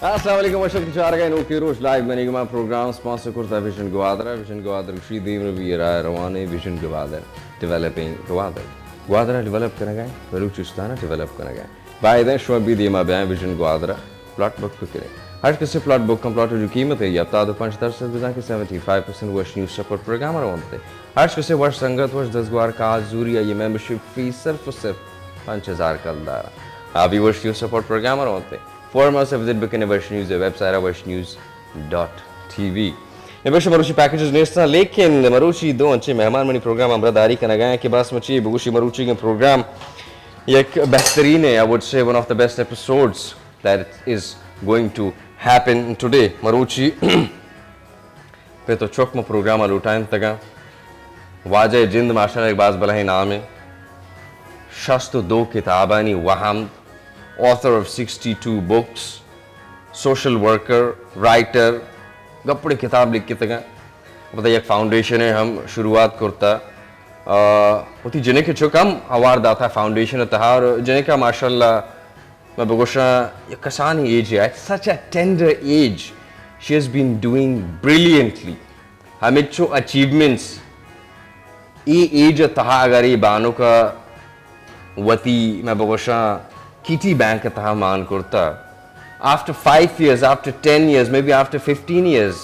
السلام علیکم، وش اتک چارگاہیں نوکیں روچ لائیو منی گما پروگرام سپانسر کرتا ویژن گوادر۔ ویژن گوادر گوشی دیم روی راہ روانے، ویژن گوادر، ڈیولپنگ گوادر۔ گوادر ڈیولپ کنگا، بلوچستان ڈیولپ کنگا۔ باید ایں شما بھی دیما بیائیں ویژن گوادر پلاٹ بک بکنیں۔ ہر کسے پلاٹ بک کن، پلاٹ جو قیمت ہے یہ ہفتاد و پنچ درصد بزاں کہ سیونٹی فائیو پرسنٹ وش نیوز سپورٹ پروگرام روانتے۔ ہر کسے وش سنگت، وش دزگوار کاز زوری، یہ ممبرشپ فیس صرف و صرف پنچ ہزار کلدار۔ آبی وش نیوز سپورٹ پروگرام روانتے۔ فورم سے وزٹ بکنے وش نیوز ویب سائٹ وش نیوز ڈاٹ ٹی وی۔ نبش مروچی پیکجز نیستاں، لیکن مروچی دو انچے مہمان منی پروگرام ہمراہ داری کنگا ہیں کہ بس مچی بگوشی مروچی کے پروگرام یک بہترین ہے، I would say one of the best episodes that is going to happen today۔ مروچی پہ تو چک ما پروگرام لوٹائیں تگا۔ واجہ جند ماشاءاللہ ایک باز بلہیں نام ہے۔ شست و دو کتابانی وہم، author of sixty two books، social worker, writer, گپڑے کتاب لکھتگا۔ پتہ یک فاؤنڈیشن ہے ہم شروعات کرتا۔ آ، وتی جنک چک ہم اوار داتا فاؤنڈیشن تہا اور جنک ماشاءاللہ میں بگوشاں یک کسانی ایج ہے، at such a tender age she has been doing brilliantly۔ ہمچو اچیومنٹس اے ایج تہا اگر اے بانک وتی میں بگوشاں کیٹی بینک تہا مان کرتا، after five years, after ten years, maybe after fifteen years,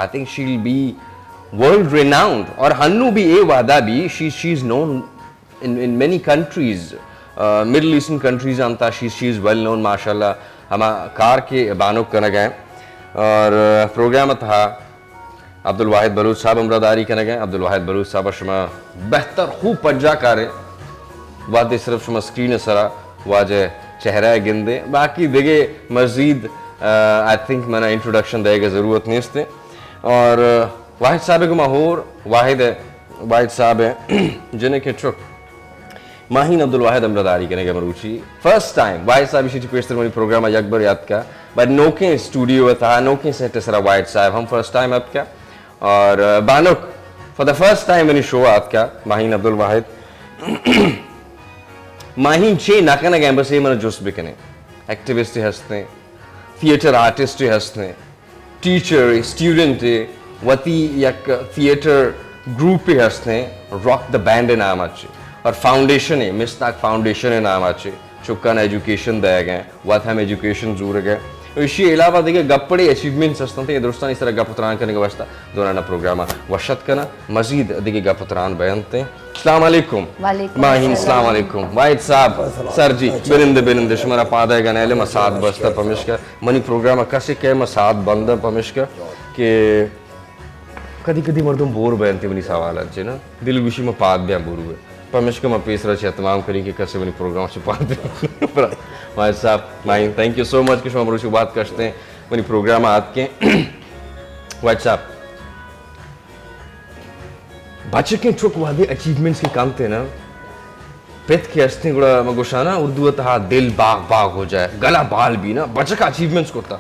I think she'll be world renowned۔ اور ہنو بھی اے وعدہ بھی she, she's known in, in many countries, uh, Middle Eastern countries انتا she, she is well known ماشاءاللہ۔ ہما کار کے بانک کنگ ہیں اور پروگرام تہا عبدالواحد بلوچ صاحب ہمراہ داری کنگ ہیں۔ عبدالواحد بلوچ صاحب شما بہتر خوب پجا کارے، وہدے صرف شما سکرین سرا واجہ چہرہ گندے، باقی دگے مزید آئی تھنک منا انٹروڈکشن دے گا ضرورت نیست ہے۔ اور واحد صاحب کو ماہور واحد ہے، واحد صاحب ہے جنہیں کے چک ماہین عبدالواحد ہمراہ داری کنگ ء مروچی فرسٹ ٹائم واحد صاحب ایشی چہ پیشتر منی پروگرام ء یک بر اتکا، بٹ نوکیں اسٹوڈیو ء تہا نوکیں سیٹ ء سرا واحد صاحب ہم فرسٹ ٹائم اتکا۔ اور، آ، بانک فار دا فرسٹ ٹائم منی شو ء اتکا ماہین عبدالواحد۔ ماہین چے نہ کنگ ء بس اے من جست بکنے، ایکٹیوسٹ ہستیں، تھیٹر آرٹسٹ ہستیں، ٹیچر، اسٹوڈنٹ، وتی یک تھیٹر گروپ ہستیں، راک دا بینڈ نام اچ، اور فاؤنڈیشن ہے، مستاک فاؤنڈیشن نام اچ، چکان ایجوکیشن دے گئے، وت ہم ایجوکیشن زور گئے۔ ایشی علاوہ دیگه گپڑے اچیومنٹس ہستن، تے درستانی سر گپ تران کرنے کے واسطہ دورانا پروگرام وشت کنا، مزید دیگه گپ تران بیانتے۔ السلام علیکم۔ وعلیکم ماہین، السلام۔ السلام علیکم۔ واحد صاحب، سر جی، بنندے، بنندے، شمارا پادے گنیلے، ما ساتھ بستا پمشکا۔ منی پروگرام ء کسے کہ ما ساتھ بندہ پمشکا کہ کدی کدی مردم بور بینتے منی سوال انچے نا، دل گوشی ما پاد بیاں بور بے۔ پمشکا ما پیسرا چہ اہتمام کری کہ کسے منی پروگرام چہ پاد بیاں۔ واحد صاحب، ماہین، تھینک یو سو مچ کہ شما مروچی بات کشتے ہیں، منی پروگرام آت کے۔ واحد صاحب، بچکیں چک وہدے اچیومنٹس کے کنتے نا، پت کے ہستیں گڑا ما گوشانا اردو تہا دل باغ باغ ہو جائے، گلا بال بھی نا، بچک اچیومنٹس کرتا۔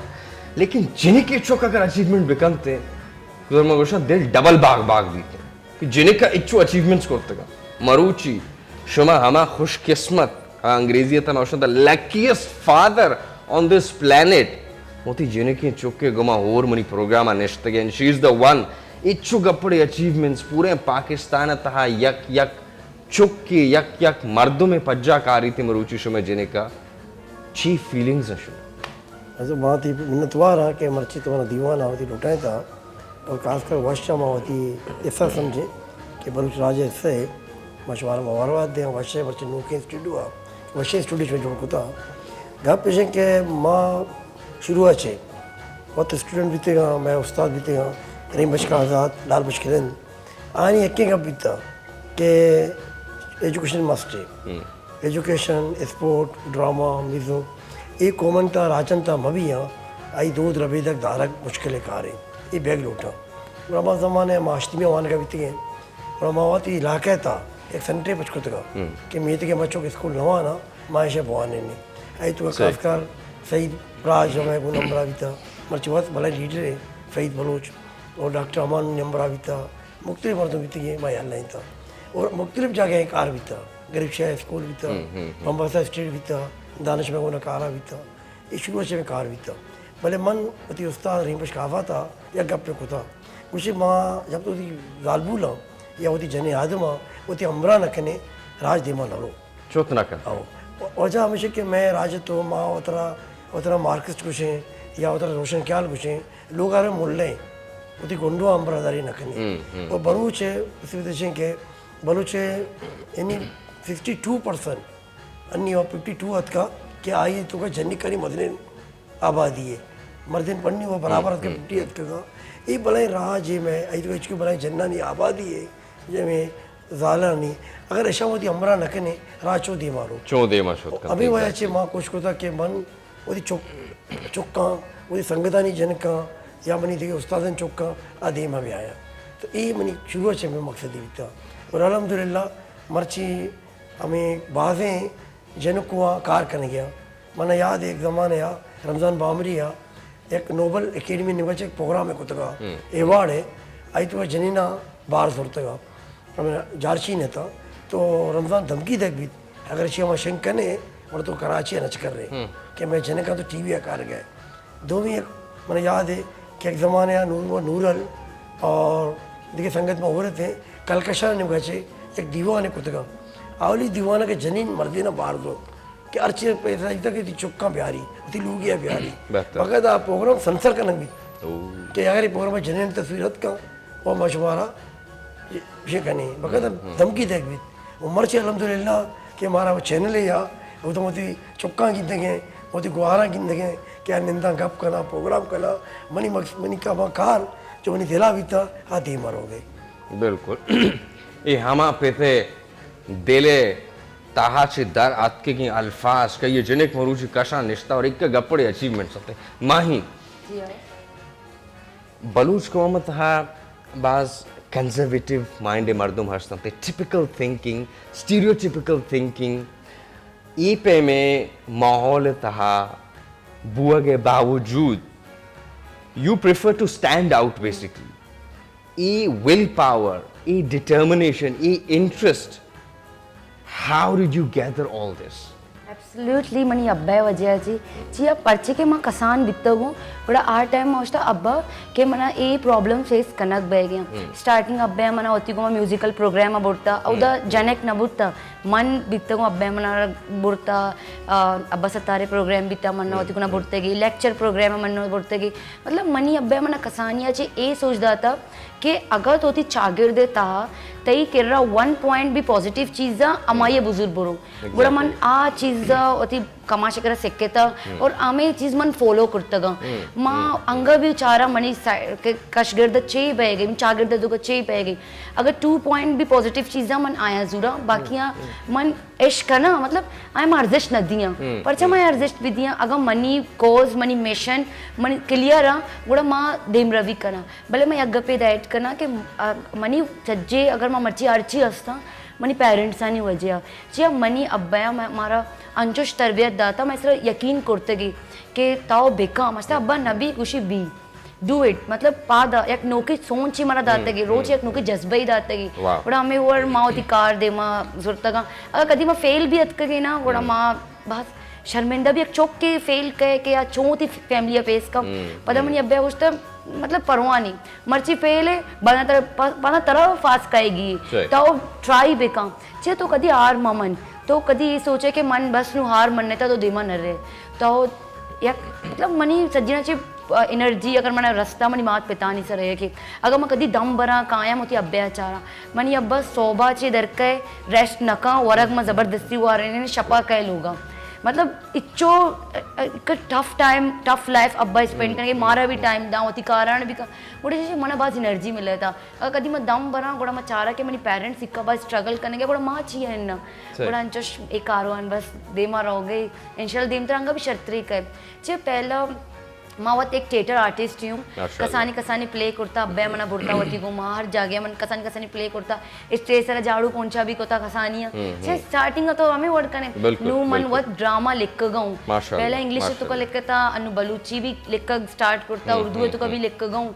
لیکن جنکے چک اگر اچیومنٹ بکنتے، گڑا ما گوشاں دل ڈبل باغ باغ بیتے۔ کہ جنکا اچو اچیومنٹس کرتگا۔ مروچی شما ہما خوش قسمت، ہما انگریزی تہا ما گوشاں the luckiest father on this planet، وتی جنکیں چکے گما ہور منی پروگرام نشتگیں، she is the one۔ اچو گپڑے اچیومنٹس پورے پاکستان تہا یک یک چکے، یک یک مردم پجا کاری تے مروچی شما جنکا چی فیلنگز ہیں شما؟ از ما وتی منتوار ہاں کہ مرچی تو منا دیوان ء وتی لوٹائینتا اور خاص کر وش ء ما وتی حصہ سمجھیں کہ بلوچ راج ء حصہ ہے۔ ما شمارا مبارکباد دیاں، وش ء مرچی نوکیں اسٹوڈیو ء، وشیں اسٹوڈیو شما جوڑ کتا۔ گپ ایش کہ ما شروع ء چہ وت اسٹوڈنٹ بیتگاں، مئے استاد بیتگاں، کریم بخش آزاد، لال بخش کلن، آنی یکیں گپ بیتا کہ ایجوکیشن مسٹ ہے۔ ایجوکیشن، اسپورٹ، ڈرامہ، میوزک، اے قومن تا راجن تا مبی آں، آئی دود ربیدگ دارگ مشکل کارے۔ اے بیگ لوٹاں۔ گڑا ما زمانے ما ہشتمی وانگا بیتگیں۔ گڑا ما وتی علاقہ تا یک سنٹرے پچ کتگا کہ میتگے مچوک اسکول نوانا، ما ایشا بوانینی۔ اے تو خاص کر سعید پراج ہمیں گون نمبر بیتا، مرچی وقت بلے لیڈر ہے سعید بلوچ اور ڈاکٹر امان نمبر بیتا، مختلف مردم بیتگی ما یاد نہیں تا۔ اور مختلف جگہ کار بیتا، غریب شاہ اسکول بیتا، بمباسا اسٹریٹ بیتا، دانش میں گونا کارا بیتا، یہ شروع سے میں کار بیتا۔ بلے من وتی استاد رحیم بخش کاف ءَ تھا یک گپے کتا، گوشی، ما جب تو وتی زالبولاں یا وتی جنیں آدماں وتی ہمراہ نہ کنے، راج دیما نہ رو۔ چت نہ کن۔ او، وجہ ہمیش کہ مئے راج تو ما وترا، وترا مارکسٹ گوشیں یا وترا روشن خیال گوشیں، لوگ آرے ملے، وتی گنڈو ہمراہ داری نہ کنے۔ ہم، ہم۔ اور بلوچ ہے، اسی وجہ سے کہ بلوچ ہے، یعنی ففٹی ٹو پرسینٹ، انی اور ففٹی ٹو اتکا کہ آئی تو کا جنی کری مدنین آبادی ہے۔ مردین پنی و برابر اتکا، ہم، ففٹی اتکا۔ اے بلائیں راج ہے، میں ایتو اچکو بلائیں جنانی آبادی ہے، جے میں زالانی۔ اگر اشاں وتی ہمراہ نہ کنے، راج چو دیما رو۔ چو دیما شد کن، ابھی وجہ چے exactly۔ ما کوشش کرتا کہ من وتی چک-، چکاں، وتی سنگتانی جنکاں یا منی دیگہ استادان چکاں آ دیما بیایا۔ تو اے منی شروع چے میں مقصد بیتا۔ اور الحمدللہ مرچی ہمیں بازیں جنکواں کار کنگیا۔ منا یاد ہے، ایک زمانے آ رمضان بامری آ ایک نوبل اکیڈمی نیمگا چہ ایک پروگرام کتگا، ہم۔ ایوارڈ ہے، آئی تو جنینا بار زورتگا، ہمیں جارچی نے تھا، تو رمضان دھمکی دیگ بیت، اگر چی ہم شنگ کنے، اور تو کراچی نچ کر رہے، ہم۔ کہ میں جنکا تو ٹی وی کار گئے۔ دومی ایک منا یاد ہے کہ ایک زمانے آ نور و نورل اور دیگہ سنگت ما ہو رہے تھے، کلکشان نیمگا چہ ایک دیوان کتگا۔ اولی دیوان کے جنین مردینا بار دو کہ ہرچی پیسہ دیتا کہ تی چکاں بیاری، تی لوگیا بیاری۔ بہتر۔ باقاعدہ پروگرام سنسر کنگ بیت۔ او۔ کہ اگر یہ پروگرام جنین تصویر رد کا، وہ ما شمارا یہ کنی۔ باقاعدہ ہم، ہم۔ دھمکی دیگ بیت۔ و مرچی الحمدللہ کہ مارا وہ چینل ہے یا، وہ تو وتی چکاں گندگیں، وتی گوہاراں گندگیں، کہ آ ننداں گپ کنا، پروگرام کنا، منی مقص-، منی کا-، کار جو منی دلا بیتا، آ دیما روگے۔ بالکل۔ اے ہما پتے دل ءِ تہا چہ در اتکگیں الفاظ کہ یہ جنک مروچی کشاں نشتہ اور ایک گپڑے اچیومنٹ ستے۔ ماہی۔ جی ہاں۔ بلوچ قوم ءِ تہا باز کنزرویٹو مائنڈ مردم ہست انت، ٹپیکل تھنکنگ، اسٹیریوٹیپیکل تھنکنگ، اے پیمیں ماحول ءِ تہا بوگ ءِ باوجود you prefer to stand out basically۔ A will power, a determination, a interest, how did you gather all this؟ Absolutely منی ابا ءِ وجہ ءَ چی، چیا پرچے کہ ما کسان بیتگوں، گڑا آ ٹائم ما گوشتا ابا کہ منا اے پرابلم فیس کنگ بیگیں۔ ہم۔ سٹارٹنگ ابا ءَ منا وتی گوما میوزیکل پروگرام ءَ برتا، اودا ہم۔ جنک نہ برتا، من بیتگوں، ابا ءَ منا برتا، آ، ابا ستار ءِ پروگرام بیتا، منا ہم۔ وتی گونا ہم۔ برتگی، لیکچر پروگرام ءَ منا برتگی۔ مطلب منی ابا ءَ منا کسانی ءَ چہ اے سوج داتا کہ اگاں تو وتی چاگرد ءِ تہا تئی کرا ون پوائنٹ بھی پازیٹیو چیزاں ہمائی ءَ بزور برو۔ گڑا من ایگزیکٹلی۔ آ چیز ءَ وتی کماش ءِ کرا سکتا ہم۔ اور ہمے چیز من فالو کرتگاں۔ ہم۔ ما ہم۔ انگا بھی چارا منی سا-، کہ کشگرد چے بئیگے، من چاگرد دوگا چے بئیگے۔ اگر ٹو پوائنٹ بھی پازیٹیو چیزاں من آیاں زوراں، باقیاں ہم۔ من اش کناں، مطلب، آیاں ما ارزشت نہ دیاں۔ ہم۔ پرچا ما ارزشت بھی دیاں؟ اگاں منی کوز، منی مشن، منی کلیئر آں، گڑا ما دیم روی کناں۔ بلے من یک گپے دا ایڈ کناں کہ، آ، منی سجے اگر ما مرچی ہرچی ہستاں، منی پیرنٹسانی وجہ ءَ۔ چیا منی ابا ءَ ما-، مارا انچوش تربیت داتا، ما اس طرح یقین کرتگی کہ تاو بکاں۔ ماشتا ابا نبی گوشی بی، ڈو اٹ، مطلب پادا یک نوکیں سوچے مارا داتگی، ہم، روچ ہم، یک نوکیں ہم۔ جذبہ ئی داتگی۔ واہ۔ گڑا ہمے وڑ ما وتی کار دیما زرتگاں۔ اگر کدی ما فیل بھی اتکگے نا، گڑا ہم۔ ما بس شرمندہ بھی، یک چوکے فیل کئے کہ یا چون وتی فیملی ءَ فیس کن۔ ہم، پدا ہم۔ منی ابا گوشتا، مطلب پرواہ نہیں، مرچی فیل ہے، بعدا ترا، بعدا ترا پاس کئیگی۔ صحیح۔ تو ٹرائی بکن۔ چے تو کدی ہار مہ من۔ تو کدی اے سوچے کہ من بس نوں ہار منتا تو دیما نہ رے۔ تو یک، مطلب منی سجینا چے انرجی اگر منا رستا منی مات پتانی سر ہے کہ اگر من کدی دم براں کایاں وتی ابا چاراں۔ منی ابا صوبہ چے درکئے ریسٹ نہ کن، ورگ من زبردستی وارینیں، شپا کئے لوگا۔ مطلب اچو، ٹف ٹائم، ٹف لائف ابا اسپینڈ کنگے، مارا بھی ٹائم داں، وتی کاران بھی کن۔ گڑا چے منا باز انرجی ملتا۔ اگر کدی ما دم براں، گڑا ما چارا کہ منی پیرنٹس اکا باز اسٹرگل کنگے، گڑا ما چی ہے نا؟ صحیح۔ گڑا انچوش اے کاروان بس دیما روگے، انشاءاللہ دیمترا انگا بھی شرتری کئے۔ چے پہلا ما وت ایک تھیٹر آرٹسٹ ہوں۔ ماشاءاللہ۔ کسانی کسانی پلے کرتا، ابا منا برتا وتی گوما، ہر جاگہ من کسانی کسانی پلے کرتا، اسٹیج سرا جھاڑو پونچا بھی کتا کسانی۔ ہم، ہم۔ چے سٹارٹنگ تو ہمیں وڑ کنے۔ بالکل، نو من بالکل۔ وت ڈرامہ لکھگا ہوں۔ ماشاءاللہ، پہلا انگلش تو کا ماشاءاللہ۔ لکھتا، انو بلوچی بھی لکھگ سٹارٹ کرتا، ہم، اردو ہم، تو کا ہم۔ بھی لکھگا ہوں۔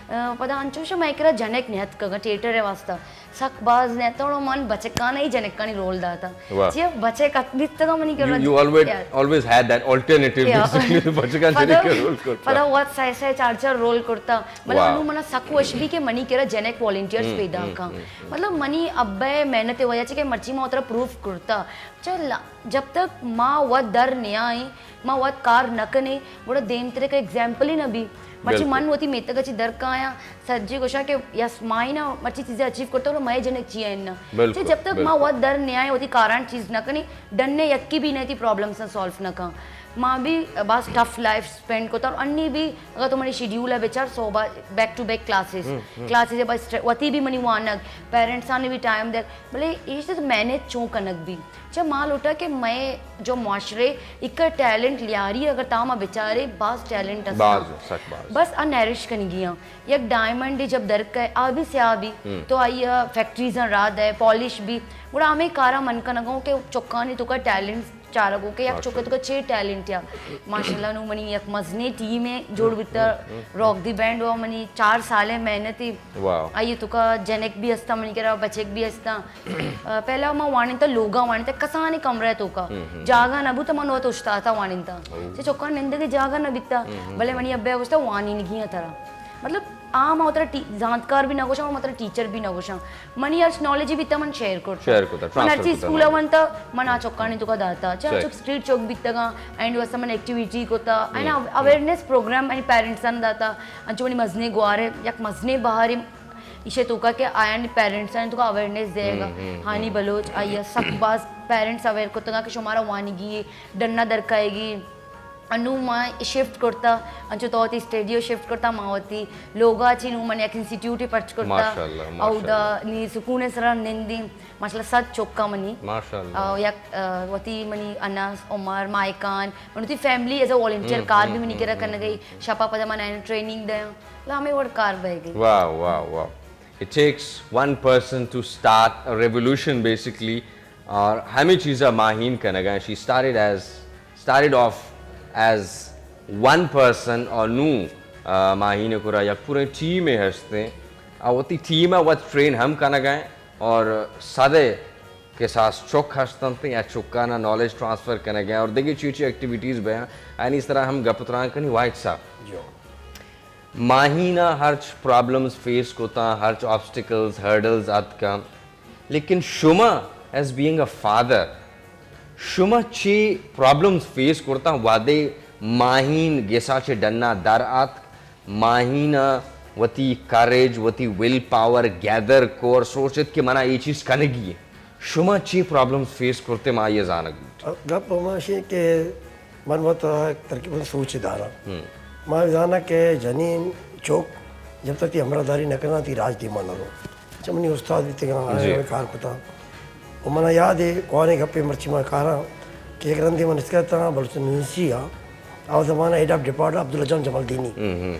آ، پدا انچوش مئے کرا جنک نیت کگا تھیٹر ءِ واسطہ۔ سک باز نیت، اور من بچکانا ہی جنکانی رول داتا۔ واہ۔ چیا بچک ات بیتگا منی کرا۔ You, you always, یا۔ Always had that alternative یا۔ Basically، بچکان پدا جنک رول۔ پدا وت سئے سئے چار چار رول کرتا۔ مطلب، انو منا سک وش بی کہ منی کرا جنک والنٹیئرز پیدا کاں۔ مطلب، منی ابا ءِ محنت ءِ وجہ چہ کہ مرچی ما وترا پروف کرتا۔ چہ لا-، جب تک ما وت در نیائیں، ما وت کار نہ کنیں، گڑا دیمترے کہ ایگزامپل ہی نہ بی۔ مرچی من وتی میتگ ءَ چہ در کایاں، سجے گوشاں کہ یس، ما ہی نا مرچی چیزیں اچیو کرتا، گڑا مئے جنک چی ءَ اناں۔ چہ جب تک ما وت در نیائیں، وتی کاراں چیز نہ کنیں، ڈن ءَ یکے بھی نہ وتی پرابلمز ءَ سالو نہ کاں۔ ما بھی باز ٹف لائف اسپینڈ کتا اور انی بھی اگر تو منی شیڈیول ءَ بچار، صوبہ back to back classes, classes ءَ بس وتی بھی منی وانگ، پیرنٹس آں بھی ٹائم دیگ، بلے ایش تو مینج چون کنگ بھی۔ چہ ما لوٹا کہ مئے جو معاشرے ایک ٹیلنٹ لیاری، اگر تاں ما بچارے باز ٹیلنٹ ہستاں۔ باز، سک باز۔ بس آ نرش کنگی آں۔ یک ڈائمنڈ جب در کئے، آ بھی سیاہ بھی، تو آئی ءَ فیکٹریز آں راہ دئے، پالش بھی۔ گڑا ہمے کاراں من کنگا اوں کہ چکانی توکا ٹیلنٹ چارگ ءَ کہ یک چکے توکا چے ٹیلنٹ یا۔ ماشاءاللہ، نوں منی یک مزنیں ٹیمے جوڑ بیتا، راک دی بینڈ، و منی چار سالیں محنت ءِ۔ آئی توکا جنک بھی ہستاں، منی کرا بچک بھی ہستاں۔ آ، پہلا ما وانینتا، لوگا وانینتا، کسانیں کمرہ توکا۔ جاگہ نہ بوتا، من وت استاتا وانینتا۔ چہ چکاں نندگے جاگہ نہ بیتا، بلے منی ابا گوشتا وانینگی آں ترا۔ مطلب، آ ما وترا ٹی-، زانتکار بھی نہ گوشاں، ما وترا ٹیچر بھی نہ گوشاں۔ منی ہرچ نالج بیتا من شیئر کرتا۔ شیئر کرتا، من ہرچی اسکول ونتا، من آ چکانی توکا داتا۔ چہ چک اسٹریٹ چک بیتگاں، اینڈ واسطہ من ایکٹیویٹی کتا، and awareness program and parents آں داتا۔ انچو منی مزنیں گوارے، یک مزنیں بہارے ایشی توکا کہ آیانی پیرنٹس آں توکا اویئرنیس دے گا۔ ہانی بلوچ، آئی سک باز پیرنٹس اویئر کتگا کہ شمارا وانگی، ڈنا درکائیگی۔ انوں ما شفٹ کرتا، انچو تو وتی اسٹیڈیو شفٹ کرتا، ما وتی لوگا چی نوں من یک انسٹیٹیوٹ پرچ کرتا۔ ماشاءاللہ، ماشاءاللہ۔ اودا نی سکون سرا نندی، ماشاءاللہ، صد چکا منی۔ ماشاءاللہ۔ آ، یک، آ، وتی منی انس، عمر، مائکان، من وتی فیملی ایز اے والنٹیئر کار بھی منی کرا کنگئی، شپا پدا من آیاں ٹریننگ دیاں، مطلب ہمے وڑ کار بہ گئی۔ واہ، واہ، واہ۔ It takes one person to start a revolution, basically. اور ہمے چیزا ماہین کنگا۔ She started as, started off as one person، اور نوں، آ، ماہین کرا یک پوریں ٹیمے ہستیں۔ آ وتی ٹیم ءَ وت ٹرین ہم کنگا اور صدے کساس چک ہستنت یا چکانا نالج ٹرانسفر کنگا اور دگہ چی چی ایکٹیویٹیز بیاں، آنی سرا ہم گپ تران کنی۔ واحد صاحب، ماہین ءَ ہرچ پرابلمز فیس کتاں، ہرچ آبسٹیکلز، ہرڈلز اتکاں، لیکن شما، ایز بینگ اے فادر، شما چی پرابلمز فیس کرتاں وہدے ماہین گسا چہ ڈنا در آتک، ماہین ءَ وتی کریج، وتی ویل پاور گیدر کو اور سوچت کہ منا اے چیز کنگی ہے؟ شما چی پرابلمز فیس کرتے، ما آئی ءَ زانگ بوت۔ گپ ہماشی کہ من وت تقریباً سوچ داراں۔ ما زاناں کہ جنین چوک جب تک تی ہمراہ داری نہ کناں، تی راج دیما نہ رو۔ اچھا، منی استاد بیتگاں، آئی ہمیں کار کتا۔ و منا یاد ہے، کواریں گپے مرچی ما کاراں کہ یک رندے من اسکتا بلوچستان یونیورسٹی آ، آ زمانہ ہیڈ آف ڈپارٹمنٹ عبداللہ جان جمالدینی،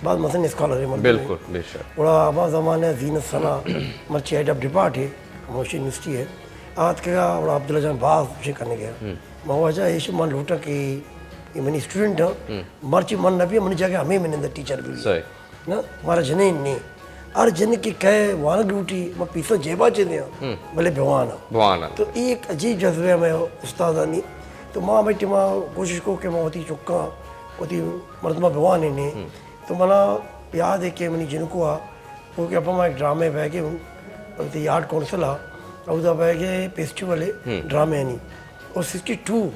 بعد مثلاً اسکالر ہے مردم۔ بالکل، بے شک۔ گڑا ہما زمانہ زینت ثنا مرچی ہیڈ آف ڈپارٹ ہے، موشی یونیورسٹی ہے۔ آتکگا گڑا عبداللہ جان باز مشے کنگا۔ ما واجہ ایش من لوٹاں کہ یہ منی اسٹوڈنٹ ہیں، مرچی من نہ بھی، منی جگہ ہمیں من اندر ٹیچر بھی۔ صحیح۔ نا، مارا جنین نہیں۔ ہر جن کی کہے وانگ لوٹی، میں پیسہ جیبا چے دیاں، بلے بوانا۔ بوانا۔ تو یہ ایک عجیب جذبہ ہے میں استادانی۔ تو ما ہمیں ٹیما کوشش کو کہ ما وتی چکاں، وتی مردمہ بوانے نے۔ تو منا یاد ہے کہ منی جنکو آ، وہ کہ اپا ما ایک ڈرامے بہ گئے، وتی آرٹ کونسل آ، اودا بہ گئے فیسٹیول ہے، ڈرامے نہیں۔ اور سکسٹی ٹو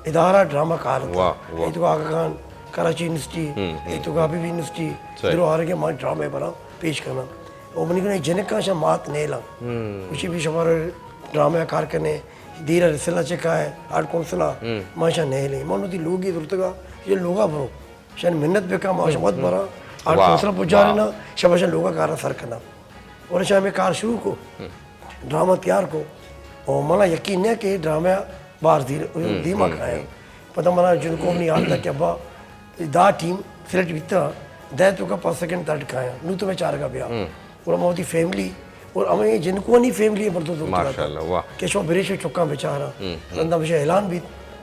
ادارہ ڈرامہ کار اتاں۔ واہ، واہ۔ اے تو آغا خان کراچی یونیورسٹی، اے تو حبیب یونیورسٹی، صحیح۔ درو آرگے ما ڈرامے بنا پیش کنا۔ او منی کنے جنکاں شا مات نیلا۔ کچھ بھی شمار ڈرامے کار کنے، دیر رسلا چکا ہے، آرٹ کونسلا، ما شا نیلے۔ من دی لوگی درتگا، یہ لوگا برو۔ شن منت بکا، ما شا مت برا، آرٹ کونسلا پجارے نا، شما شا لوگا کارا سر کنا۔ اور شا ہمیں کار شروع کو۔ ڈرامہ تیار کو۔ اور منا یقین نہیں کہ ڈرامہ بار دیر، دیما کھایا۔ پتہ منا جن کو نہیں آتا کہ ابا دا ٹیم سلیکٹ بیتا، دے تو کا پاس سیکنڈ تھرڈ کھایا۔ نو تو میں چار کا بیا۔ اور ہم ہوتی فیملی، اور ہمیں جن کو نہیں فیملی ہے، مردوں تو ماشاءاللہ، واہ۔ کہ شو بریش چکا بیچارہ۔ رندا مجھے اعلان بھی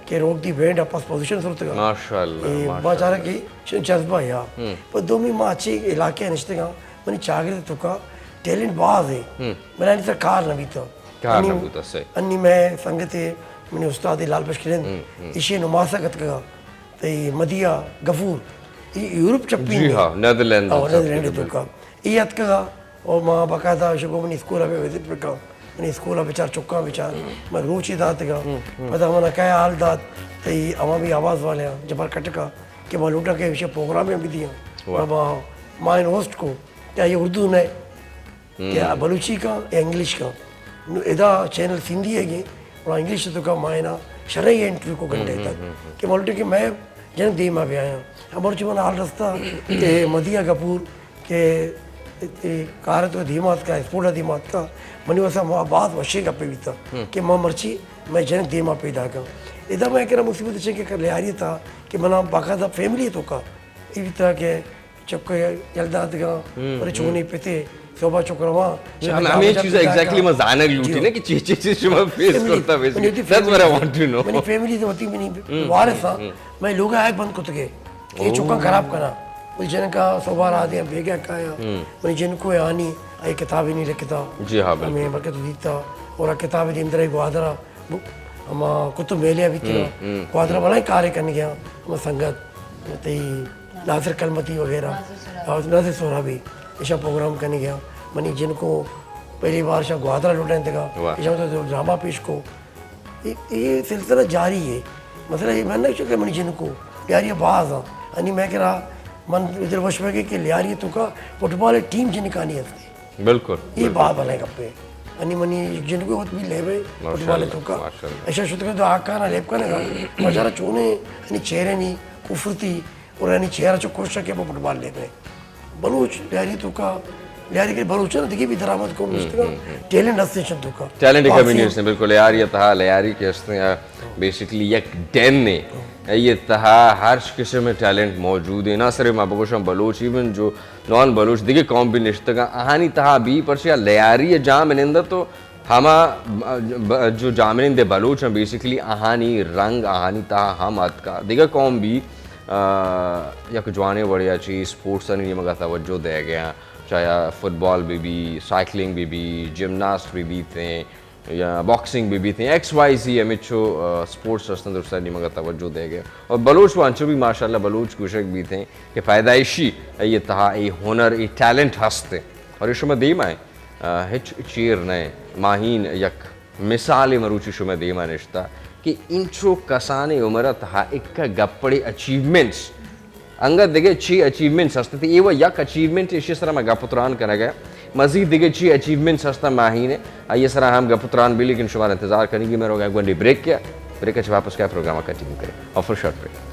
کہ روک دی بینڈ اپاس پوزیشن صورت کا۔ ماشاءاللہ، اے، ماشاءاللہ۔ ما چارہ کہ شن جذبہ یا۔ پر دومی ما اچھے علاقے نشتے گا، منی چاگرد توکا ٹیلنٹ باز ہے۔ بلے آنی سر کار نہ بیتا۔ کار نہ بوتا، صحیح۔ انی میں سنگت ہے، منی استاد ہے لال بخش کرند، ایشی نماسا کتکگا۔ تئی مدیا غفور، یورپ چپی جی ہاں، نیدرلینڈ ہاں، نیدرلینڈ تو کا۔ ای اتکگا اور ما باقاعدہ شگو منی اسکول ابھی وزٹ بکا۔ منی اسکول ابھی چار چکا بچار۔ میں روچی داتگا۔ پدا منا کہے حال دات، تئی عوامی آواز والے ہیں، جبر کٹکا، کہ ما لوٹا کہ وشے پروگرام میں بھی دیا۔ واہ۔ ما، ما ان ہوسٹ کو، کیا یہ اردو نے؟ کہ آ بلوچی کا یا انگلش کا۔ نو ادا چینل سندھی ہے گے، اور انگلش تو کا مائنا شرعی انٹرویو کو گھنٹے تک۔ کہ مولٹے کہ میں جن دیما بھی آیا۔ ہمارے چمن حال رستہ کہ مدیہ کپور کہ کار تو دیمات کا، اسپورٹ دیمات کا، منی وسا ما باز وشے گپے بیتا کہ ما مرچی میں جن دیما پیدا کا۔ ادا میں کرا مصیبت چے کہ کر لے آ رہی تھا کہ منا باقاعدہ فیملی تو کا، یہ بھی تھا کہ چکے یلدا دگا، پر چونی پتے، صوبہ چکروا، ہمیں، ہمیں چیز ایگزیکٹلی میں زانگ لوٹی نا کہ چی چی چیز شما فیس کرتا basically. That's what I want to know. منی فیملی تو ہوتی، منی وارث ہاں، میں لوگ آئے بند کتگے، یہ چکا خراب کرا۔ وہ جن کا صوبہ را دے بیگا کایا، منی جن کو آنی، اے کتاب ہی نہیں لکھتا۔ جی ہاں، بالکل۔ ہمیں برکت دیتا، اور کتاب دیم درے گوادرا، ہما کتب میلے ابھی تھے، گوادر بڑا کارے کرنے گیا، ہما سنگت، تئی ناصر کلمتی وغیرہ، اور ناصر سہرابی، ایشا پروگرام کرنے گیا۔ منی جن کو پہلی بار شا گوادر لوٹائیں تھے، واہ۔ ایشا تو ڈرامہ پیش کو۔ یہ، یہ سلسلہ جاری ہے۔ مسئلہ یہ میں نہ کہ منی جن کو جاری باز ہاں۔ انی میں کرا من ادھر وش میں کہ لیاری تو کا فٹبال ٹیم جن کانی ہستی۔ بالکل، یہ بالکل۔ بات بھلے گپے۔ انی منی جن کو وت بھی لیبے فٹبال تو کا۔ ماشاءاللہ۔ ایشا شتگا تو آکانا لیب کنے گا۔ مجارا چونے، انی چہرے نی خوبصورتی اور انی چہرہ چو کوشش کہ وہ فٹبال لیبے۔ بلوچ لیاری تو کا، لیاری کے بلوچ نا دگی بھی درآمد کو مستگا، ٹیلنٹ ہستے چن تو کا۔ ٹیلنٹ کمی نہیں ہستے، بالکل۔ لیاری تہا، لیاری کے ہستے ہیں، بیسکلی یک ڈین نے۔ یہ تہا ہر قسم ٹیلنٹ موجود ہے۔ نہ صرف ما بگوشم بلوچ، ایون جو نان بلوچ دگہ قوم بھی نشتگاں، آہانی تہا بھی، پرچہ لیاری جام نندہ تو ہما ب-، جو جامنند بلوچ ہیں، بیسکلی آہانی رنگ، آہانی تہا ہم اتکا۔ دگہ قوم بھی، آ، یک جوانے وڑیا چی سپورٹس نیمگا توجہ دے گیا، چاہے فٹبال بھی بھی، سائیکلنگ بھی بھی، جمناسٹ بھی بھی تھے، یا باکسنگ بھی بھی تھے، ایکس وائی زی ہمچو، آ، سپورٹس رستن درستانی نیمگا توجہ دے گیا۔ اور بلوچ وانچو بھی ماشاءاللہ بلوچ گوشگ بھی تھے کہ پیدائشی یہ تہا یہ ہنر، یہ ٹیلنٹ ہستے۔ اور یہ شما دیما ہے۔ آ، ہچ چیر نئے۔ ماہین یک مثالے مروچی شمئے دیما نشتا کہ انچو کسانیں عمر ء تہا اکا گپڑے اچیومنٹس، انگت دگہ چی اچیومنٹس ہست انت، اے و یک اچیومنٹ ایشی سرا ما گپ و تران کنگ ء، مزید دگہ چی اچیومنٹس ہست ماہین ء، آئی ء سرا ہم گپ و تران بی، لیکن شمارا انتظار کنگی مئے روگا گونڈی بریک ء، بریک ء چہ واپس کائے پروگرام ء کنٹینیو کریں۔ Offer short break.